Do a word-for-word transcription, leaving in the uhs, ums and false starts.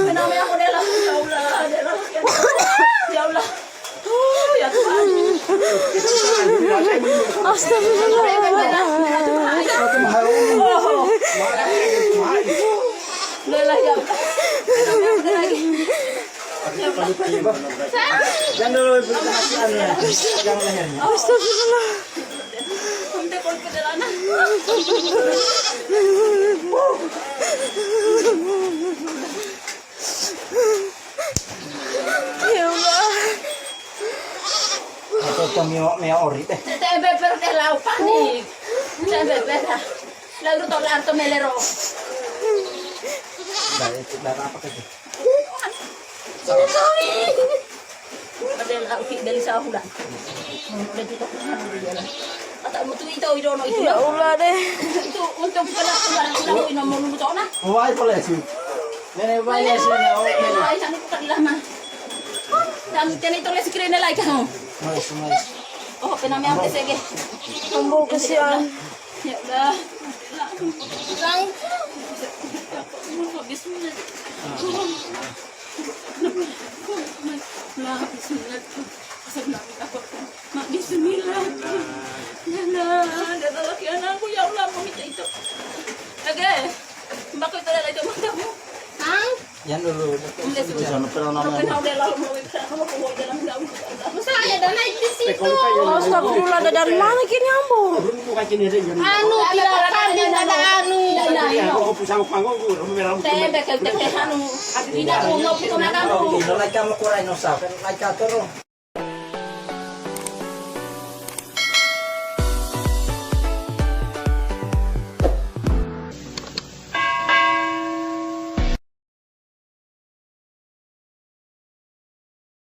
Kenapa aku dah lah? Ya Allah, ya Allah. Ya Allah. Oh, ya Tuhan. Astagfirullahaladzim. Oh. Dah lah, ya Allah. Kenapa aku dah lagi? Jangan dulu, jangan. Astagfirullah. Ya Allah. Atau teu miok-miok urip, eh. Teu beber teh lau panik. Teu beber dah. Lalu tolak atau melero. Dah, itu dah apa kerja? Ada lagi dari sahulan. Ada juga. Atau mutu itu, itu, itu. Ya Allah deh. Itu untuk kena, kena, kena, ini mau mutu, nah. Wai, boleh sih. Nenek, wai, ya, sih, ya, wai. Wai, sana buka di lama. Dan tadi itu lagi screen lagi, kan? Nice, nice. Oh, apa namanya, apa sih, ge? Ambo, kesian. Ya Allah. Bismillah. Nah, bismillah. Mak, bismillah. Nah, nah, dia tak laki anak aku, ya Allah, mau minta itu. Oke. Mbak, kau tak ada lagi mata mu. Hah? Yang dulu. Udah, sudah. Bisa, pernah namanya. Pernah udah lalu mau, pernah mau, mau dalam, dalam. Masa ada naik di situ? Astagfirullah, ada dari mana kini, Ambo? Anu, tidak tadi, tidak ada anu. Tidak ada, tidak ada. Aku pusang panggung, aku merah. Teh, bekel, teh, teh, anu. Tidak, aku nggak pernah tahu. Ini lagi kamu kurang, Nusa, kan? Lagi atur, loh.